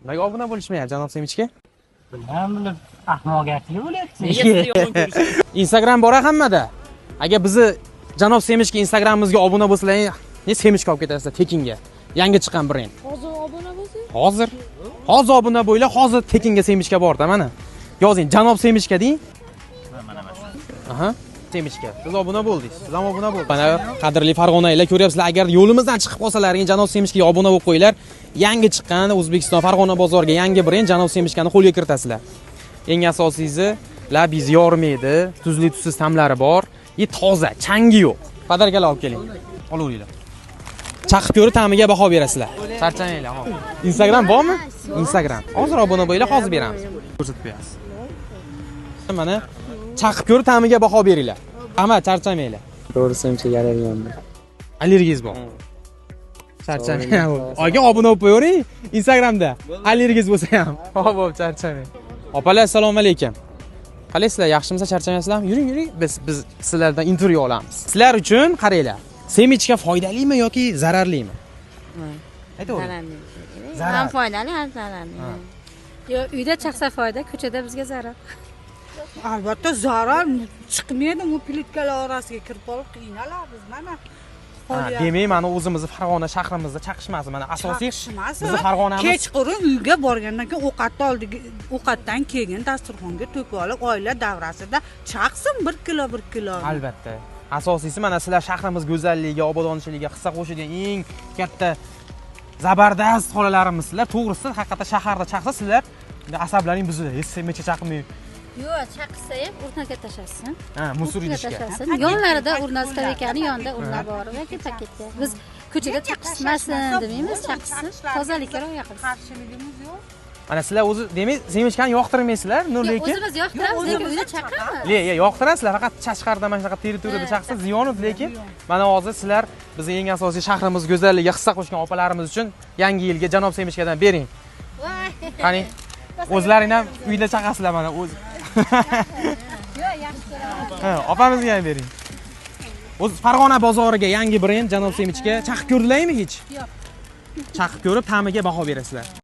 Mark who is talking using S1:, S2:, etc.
S1: Nimaga obuna bo'lishmayapti Janob Semichka?
S2: Bilmam, bular ahmoqgarchilik bo'lyapti.
S3: Nega sizni yomon ko'rishadi?
S1: Instagram bor hammada. Agar bizni Janob Semichka Instagramimizga obuna bo'lsalaring, ne semichka olib ketasizlar tekinga. Yangi chiqqan brend.
S4: Hozir obuna bo'lsin.
S1: Hozir. Hozir obuna bo'linglar, hozir tekinga semichka borda mana. Yozing Janob Semichka deng. Aha. Semichka. Siz obuna bo'ldingiz. Siz ham obuna bo'ldingiz. Mana qadrli farg'onaliklar ko'ryapsizlar, agar yo'limizdan chiqib qolsalaring Janob Semichkaga obuna bo'lib qo'yinglar. Yangi chiqqan O'zbekiston Farg'ona bozoriga yangi brend Janob Semichkani qo'lga kiritasizlar. Eng asosiysi labingiz yormaydi, tuzli tuzsiz ta'mlari bor, и toza, changi yo'q. Подарка lar olib keling. Olaveringlar. Chaqib ko'rib ta'miga baho berasizlar. Charchamanglar, hop. Instagram bormi? Instagram. Hozir obuna bo'linglar, hozir beramiz. Ko'rsatib qo'yamiz. Mana chaqib ko'rib ta'miga baho beringlar. Hamma charchamanglar.
S5: To'g'risi uncha allergiyam bor.
S1: Allergiyangiz bor. Charchamang. Aka obuna bo'lib qo'yavering Instagramda. Allergiyangiz bo'lsa ham. Hop, hop, charchamang. Opalar, assalomu alaykum. Qalaysizlar, yaxshimisizlar, charchamayapsizlarmi? Yuring, yuring. Biz sizlardan intervyu olamiz. Sizlar uchun qaranglar. Semichka foydalimi yoki zararlimi? Aytavering.
S4: Zararli.
S1: Zarar.
S4: Ham foydali, ham zararli.
S6: Yo, uyda chaqsa foyda, ko'chada bizga zarar.
S7: Albatta zarar, chiqmaydi, u plitkalar orasiga kirib qolib qiynalamiz mana.
S1: Ha, demak, mana o'zimizni Farg'ona shahrimizda chaqishmasi, mana asosiy
S7: Chaqishmasi.
S1: bizni Farg'onamiz.
S7: Kechqurun uyga borgandan keyin ovqatni oldiga, ovqatdan keyin dasturxonga to'kib olib, oila davrasida chaqsin 1 kilo 1 kilo.
S1: Albatta. Asosiysi mana sizlar shahrimiz go'zalligiga, obodonchiligiga hissa qo'shadigan eng katta zabardast xolalarimizsizlar. To'g'risi, haqiqatda shaharda chaqsa sizlar asablaring buziladi. Hech semicha chaqmay.
S6: Yo'q, chaqsa ham urnaga tashlasin.
S1: Ha, musor
S6: Urnaga
S1: idishga.
S6: tashlasin. Yonlarida urna stovekani yonida urna bor yoki paketga. Biz ko'chada chaqishmasin demaymiz, chaqsin, tozalikka rioya qilsin.
S7: Qarshiligimiz yo'q.
S1: Mana sizlar o'zi demak semichkani yoqtirmaysizlar, no
S6: Yo'q,
S1: lekin
S6: o'zimiz yoqtiramiz, lekin uyda chaqamiz.
S1: Le, yoqtirasizlar, faqat tashqarida mana shunaqa territoriyada chaqsa ziyoni, lekin mana hozir sizlar bizni eng asosiy shahrimiz go'zalligiga hissa qo'shgan opalarimiz uchun yangi yilga Janob Semichkadan bering.
S6: Voy.
S1: Qani, o'zlaring ham uyda chaqasizlar mana o'z.
S6: Yo'q, yaxshi ko'raman.
S1: Ha, opamizga ham bering. O'z Farg'ona bozoriga yangi brend Janob Semichka chaqib ko'rdilarmi hech?
S6: Yo'q.
S1: Chaqib ko'rib ta'miga baho berasizlar.